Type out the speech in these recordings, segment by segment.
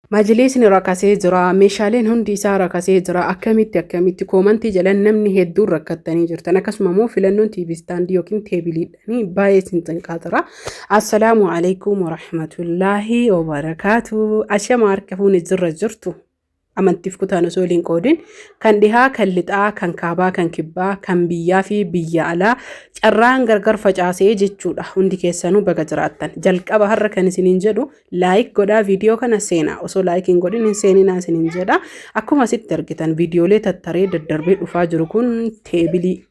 Majliisni rakasee jira, meeshaaleen hundi isaa rakasee jira. Akkamitti akkamitti koomantii jalan namni hedduun rakkattanii jirtan. Akkasuma immoo filannoon TV istaandii yookiin teebiliidhaan baay'ee isin cinqaa jira. Assalaamu alaikum warahmatullaahi wabarakaatu. Ashama harka fuune jirra jirtu. Amantiif kutaan osoo waliin qoodin kan dhihaa kan lixaa kan kaabaa kan kibbaa kan biyyaa fi biyya alaa carraan gargar facaasee jechuudha. Hundi keessanuu baga jiraattan. Jalqaba har'a kan isiniin jedhu Like godhaa viidiyoo kana seenaa osoo like hin godhin hin seeninaa isiniin jedha. Akkuma asitti argitan viidiyoolee tattaree daddarbee dhufaa jiru kun teebilii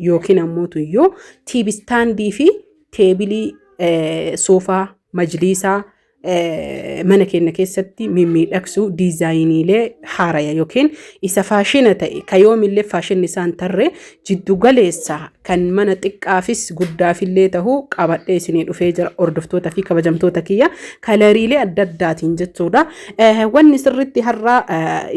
yookiin ammoo tuyyuu tiibistaandii fi teebilii soofaa majliisaa mana keenya keessatti mimmiidhagsuu diizaayiniilee haaraya yookiin isa faashina ta'e ka yoomillee faashinni isaan tarree jiddu galeessa kan mana xiqqaafis guddaafillee tahu qabadhee isinii dhufee jira hordoftoota fi kabajamtoota kiyya kalariilee adda addaatiin jechuudha. Wanni sirriitti har'a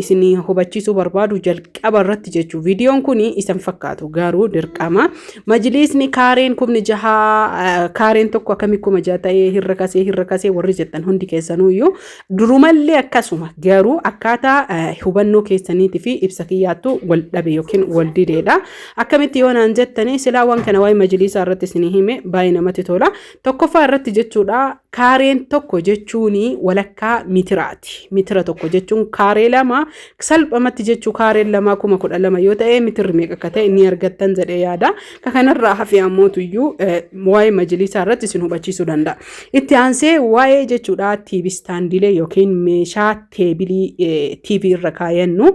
isinii hubachiisuu barbaadu jalqaba irratti jechuu viidiyoon kun isan fakkaatu garuu dirqama majliisni kaareen 6000 kaareen tokko akkamii 6000 ta'ee hirra kasee hirra kasee warri jettan hundi keessanuyyuu durumallee akkasuma garuu akkaataa hubannoo keessaniitii fi ibsa kiyyaattu wal dhabe yookiin wal dideedha. Akkamitti yoo naan jettanii silaa waan kana waa'ee majliisaa irratti isinii hime baay'ee namatti tola. Tokkoffaa irratti jechuudha kaareen tokko jechuun walakkaa mitiraati. Mitira tokko jechuun kaaree lama salphamatti jechuu kaareen lama 12,000 yoo ta'e mitirri meeqa akka ta'e ni argattan jedhee yaada. Ka kanarraa hafe ammootuyyuu waa'ee majliisaa irratti isin hubachiisuu danda'a. Itti aansee waa'ee jechuudha TV istaandilee yookiin meeshaa teebilii TV irra kaayannu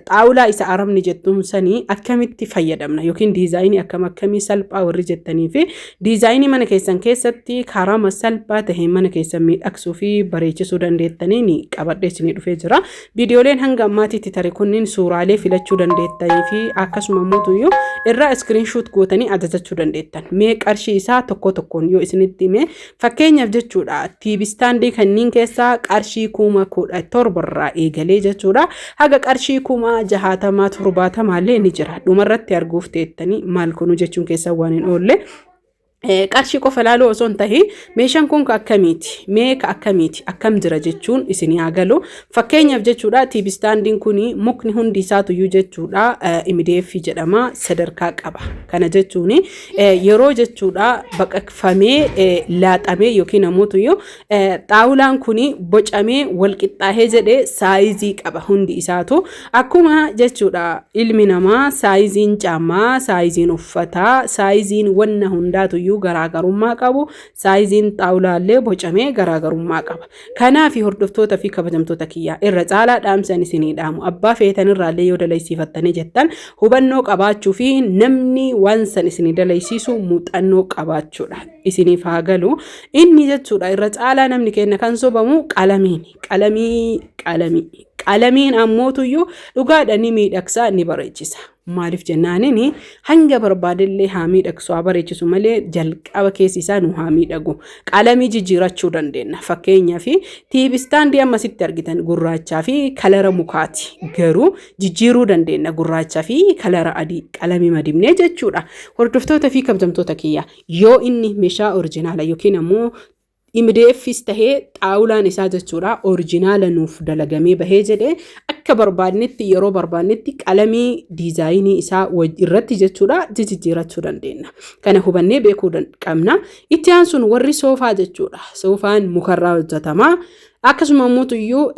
xaawulaa isa arabni jettuun sanii akkamitti fayyadamna yookiin diizaayinii akkam akkamii salphaa warri jettanii fi diizaayinii mana keessan keessatti karaama salphaa ta'een mana keessan miidhagsuu fi bareechisuu dandeettaniin qabadhee isinii dhufee jira. Viidiyooleen hanga ammaatitti tare kunniin suuraalee filachuu dandeettanii fi akkasuma immoo irraa iskiriinshuut gootanii ajajachuu dandeettan. Mee qarshii isaa tokko tokkoon yoo isinitti hime. Fakkeenyaaf jechuudha tiibistaandii kanniin keessaa qarshii 17,000 irraa eegalee jechuudha haga qarshii 60,000 70,000 illee ni jira. Dhumarratti arguuf teettanii maal kunu jechuun keessan waan hin oolle. Qarshii qofa ilaaluu osoo hin tahin meeshaan kun ka akkamiiti mee ka akkamiiti akkam jira jechuun isinii haa galu. Fakkeenyaaf jechuudha tiibistaandiin kun mukni hundi isaatuyyuu jechuudha MDF jedhama sadarkaa qaba. Kana jechuun yeroo jechuudha baqaqfamee laaxamee yookiin ammoo xaawulaan kun bocamee wal qixxaahee jedhee saayizii qaba hundi isaatu. Akkuma jechuudha ilmi namaa saayiziin caammaa, saayiziin uffataa, saayiziin wanna hundaatuyyuu garaagarummaa qabu, saayiziin xaawulaallee bocamee garaagarummaa qaba. Kanaafi hordoftoota fi kabajamtoota kiyyaa irra caalaa dhaamsi ani isinii dhaamu abbaa feetan irraallee yoo dalaysiifattanii jettan hubannoo qabaachuu fi namni waan san isinii dalaysiisu muuxannoo qabaachuudha. Isiniif haa galu. Inni jechuudha irra caalaa namni keenya kan sobamu qalamiini. Qalamii qalamii. Qalamiin ammootuyyuu dhugaadha ni miidhagsa ni bareechisa. Maaliif jennaanini hanga barbaadellee haa miidhagsu haa bareechisu malee jalqaba keessi isaa nu haa miidhagu. Qalamii jijjiirachuu dandeenya. Fakkeenyaaf tiibistaandii amma sitti argitan gurraachaa fi kalara mukaati. Garuu jijjiiruu dandeenya gurraachaa fi kalara adii qalamii madibnee jechuudha. Hordoftoota fi kabajamtoota kiyya yoo inni meeshaa orijinaala yookiin ammoo MDFs tahee xaawulaan isaa jechuudha orijinaala nuuf dalagamee bahee jedhee akka barbaadnetti yeroo barbaadnetti qalamii diizaayinii isaa irratti jechuudha jijjiirachuu dandeenya. Kana hubannee beekuu qabna. Itti aansuun warri soofaa jechuudha. Soofaan mukarraa hojjetama. Akkasuma immoo iyyuu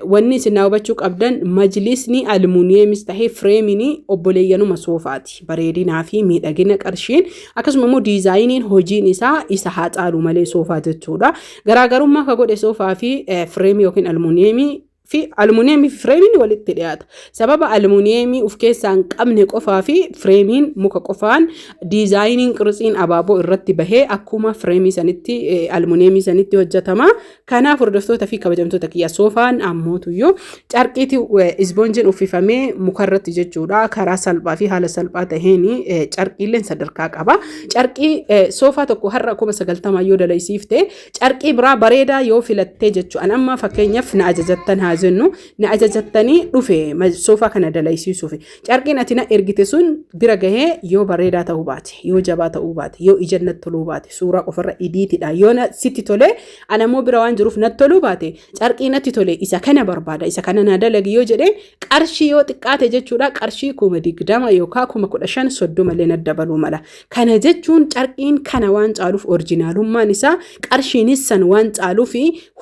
wanni isin naa hubachuu qabdan majlisni almuuniyeemis tahee fireemiin obboleeyyanuma soofaati. Bareedinaa fi miidhagina qarshiin akkasuma immoo diizaayiniin hojiin isaa isa haa caalu malee soofaa jechuudha. Garaagarummaa ka godhe soofaa fi fireemii yookiin almuuniyeemii fi almuuniyeemii fi fireemiin walitti dhiyaata. Sababa almuuniyeemii of keessaa hin qabne qofaa fi fireemiin muka qofaan diizaayiniin qirtsiin abaaboo irratti bahee akkuma fireemii sanitti almuuniyeemii sanitti hojjetama. Kanaaf hordoftoota fi kabajamtoota kiyya soofaan ammootuyyuu carqiiti isboonjiin uffifamee mukarratti jechuudha karaa salphaa fi haala salphaa taheen carqiilleen sadarkaa qaba. Carqii soofaa tokko har'a 90,000 yoo dalaysiifte carqii biraa bareedaa yoo filattee jechuudha. An amma fakkeenyaaf na ajajattan haa jennu na ajajattanii dhufe soofaa kana dalaysiisuuf. Carqiin ati na ergite sun bira gahee yoo bareedaa ta'uu baate, yoo jabaa ta'uu baate, yoo ija natti toluu baate, suuraa qofarra idiitidha. Yoo sitti tole, ana immoo bira waan jiruuf natti toluu baate, carqii natti tole isa kana barbaada, isa kana na dalagi yoo jedhee, qarshii yoo xiqqaate jechuudha qarshii 20,000 yookaan 15,000, 30 illee natti dabaluu mala. Kana jechuun carqiin kana waan caaluuf, originalummaan isaa qarshiinis san waan caaluuf,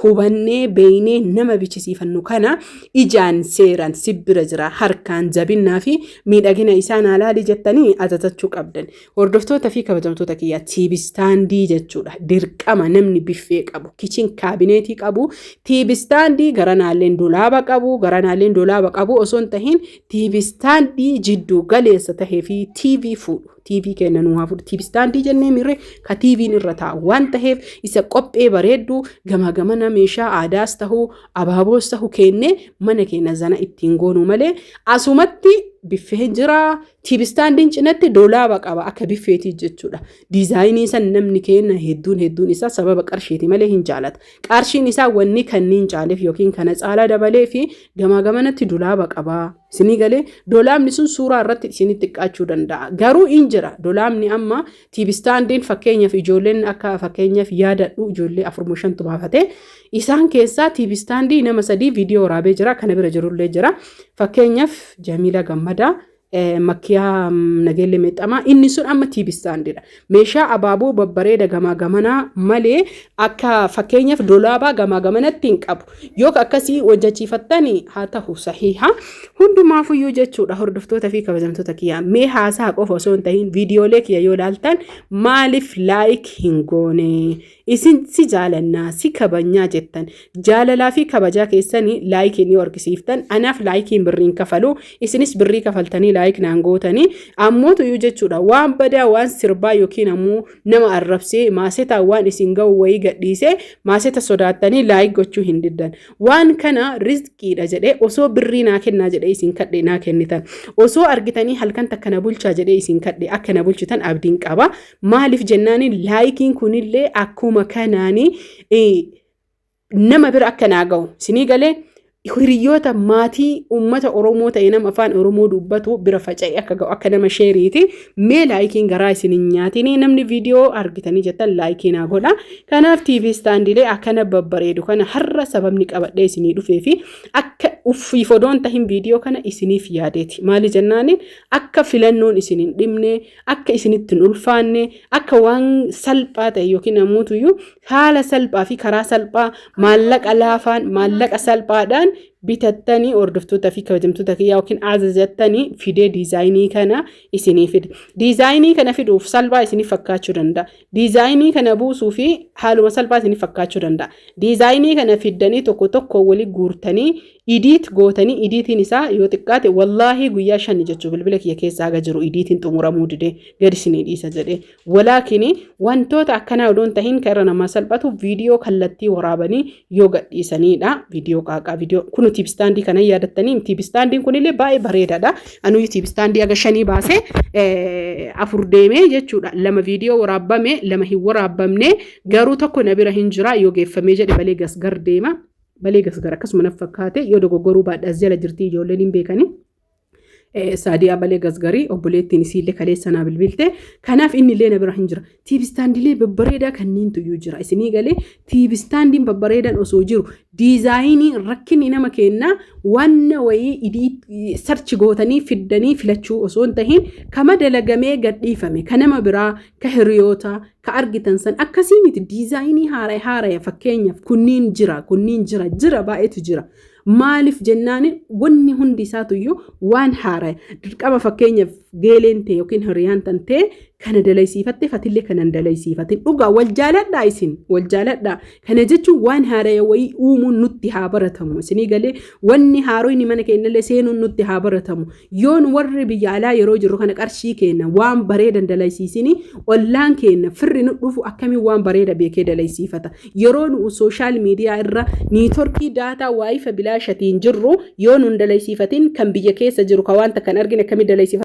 hubannee beeynee nama bichisiifannu kana ijaan seeraan sibbira jira, harkaan jabinnaa fi miidhagina isaa naa laali jettanii ajajachuu qabdan. Hordoftoota fi kabajamtoota kiyya, TV standii jechuudha. Dirqama namni biffee qabu, kitchen cabinetii qabu, TV standii garanaalleen dolaaba qabu, garanaalleen dolaaba qabu osoo hin tahin, TV standii jidduu galeessa tahee fi TV fuudhu. TV kenna nu haa fuudhu. TV standii jennee mirre ka TV'n irra taa'u waan taheef, isa qophee bareedduu gama gamana meeshaa aadaas tahuu abaaboos tahu kennee mana keenya zana ittiin goonuu malee, asumatti biffeen jira. TV standiin cinatti dolaaba qaba akka biffeetii jechuudha. Designii san namni keenya hedduun hedduun isaa sababa qarshiiti malee hin jaalata. Qarshiin isaa wanni kanniin caaleef yookiin kana caalaa dabalee fi gamaa gamanatti dolaaba qaba. Isinii galee, dolaabni sun suuraa irratti isinitti xiqqaachuu danda'a. Garuu in jira dolaabni amma TV standiin. Fakkeenyaaf ijoolleen akka fakkeenyaaf yaadadhu, ijoollee afurmoo shantu baafatee, isaan keessaa TV standii nama sadii viidiyoo waraabee jira, kana bira jirullee jira. Fakkeenyaaf Jamiila Gammadaa, Makkiyaa Nageellee Meexxamaa, inni sun amma TV standidha. Meeshaa abaaboo babbareeda gamaa gamanaa malee akka fakkeenyaaf dolaabaa gamaa gamanatti hin qabu. Yoo akkasii hojjechiifattani haa ta'u sahiha. Hundumaafuyyuu jechuudha, hordoftoota fi kabajamtoota kiyyaa, mee haasaa qofa osoo hin tahin viidiyoolee kiyya yoo ilaaltan maaliif like hin goone? Isin si jaalannaa, si kabajnaa jettan, jaalalaa fi kabajaa keessanii likeiin yoo argisiiftan, anaaf likeiin birriin kafalu, isinis birrii kafaltanii like naan gootanii ammootuyyuu jechuudha. Waan badaa, waan sirbaa yookiin ammoo nama arrabsee maasetaa waan isin ga'u wayii gadhiisee maaseta sodaattanii like gochuu hin diddan. Waan kana rizqiidha jedhee osoo birrii naa kennaa jedhee isin kadhe naa kennitan, osoo argitanii halkan takka na bulchaa jedhee isin kadhe akka na bulchitan abdiin qaba. Maaliif jennaani, likeiin kunillee akkuma kanaani nama bira akka naa ga'u, isinii galee, hiriyoota maatii uummata Oromoo ta'e, nama afaan Oromoo dubbatu bira faca'ee akka ga'u, akka nama shareiiti. Mee likeiin garaa isin hin nyaatinii, namni viidiyoo argitanii jettan likeii naa godha. Kanaaf TV standiilee akkana babbareedu kana har'a sababni qabadhee isinii dhufee fi akka uffiif odoon tahin viidiyoo kana isiniif yaadeeti. Maali jennaani, akka filannoon isin hin dhibne, akka isinitti hin ulfaanne, akka waan salphaa ta'e yookiin namootuyyuu haala salphaa fi karaa salphaa maallaqa laafaan, maallaqa salphaadhaan bitattanii, hordoftoota fi kabajamtoota kiyyaa, yookiin ajajattanii fidee designii kana isinii fide. Designii kana fiduuf salphaa isiniif fakkaachuu danda'a. Designii kana buusuu fi haaluma salphaa isiniif fakkaachuu danda'a. Designii kana fiddanii tokko tokko walii guurtanii edit gootanii, editiin isaa yoo xiqqaate wallaahii guyyaa 5 jechuu bilbila kiyya keessa haga jiru editiin xumuramuu didee gadi isinii dhiisa jedhee. Walaakini wantoota akkanaa odoon tahin kan irra namaa salphatu viidiyoo kallattii waraabanii yoo gadhiisanidha. Viidiyoo qaaqaa, viidiyoo kun TV standii kana yaadattanii, TV standiin kunillee baay'ee bareedaadha. Anuyyuu TV standii haga shanii baasee afur deemee jechuudha. Lama viidiyoo waraabame, lama hin waraabbamne, garuu tokko na bira hin jira, yoo geeffamee jedhe balee gasgar deema. Balee gasgar akkasuma na fakkaate, yoo dogoggoruu baadhaas jala jirti, ijoolleen hin beekanii. Saadiyaa balee gasgarii obboleettiin isiillee kaleessa naa bilbilte. Kanaaf inni illee na bira hin jira. TV standiilee babbareedaa kanneentu iyyuu jira. Isinii galee, TV standiin babbareedaan osoo jiru designii rakkinni nama kennaa wanna wayii idii search gootanii fiddanii filachuu osoo hin tahin, kama dalagamee gadhiifame, ka nama biraa, ka hiriyoota ka argitan san akkasii miti, designii haaraya haaraya fakkeenyaaf kunniin jira, kunniin jira, jira, baay'eetu jira. Maaliif jennaani, wanni hundi isaatuyyuu waan haaraya. Dirqama fakkeenyaaf geeleen ta'e yookiin hiriyaan tan ta'e kana dalaysiifatte, fatillee kanan dalaysiifatin, dhugaa wal jaaladhaa, isin wal jaaladhaa. Kana jechuun waan haaraya wayii uumuun nutti haa baratamu. Isinii galee, wanni haaroyni mana keenyallee seenuun nutti haa baratamu. Yoon warri biyya alaa yeroo jirru kana qarshii keenya waan bareedan dalaysiisini, ollaan keenya firri nu dhufu akkamiin waan bareeda beekee dalaysiifata? Yeroo nu social media irra networkii data WiFi bilaashatiin jirru yoo nun dalaysiifatin, kan biyya keessa jiru ka wanta kan argine akkamiin dalaysiifata?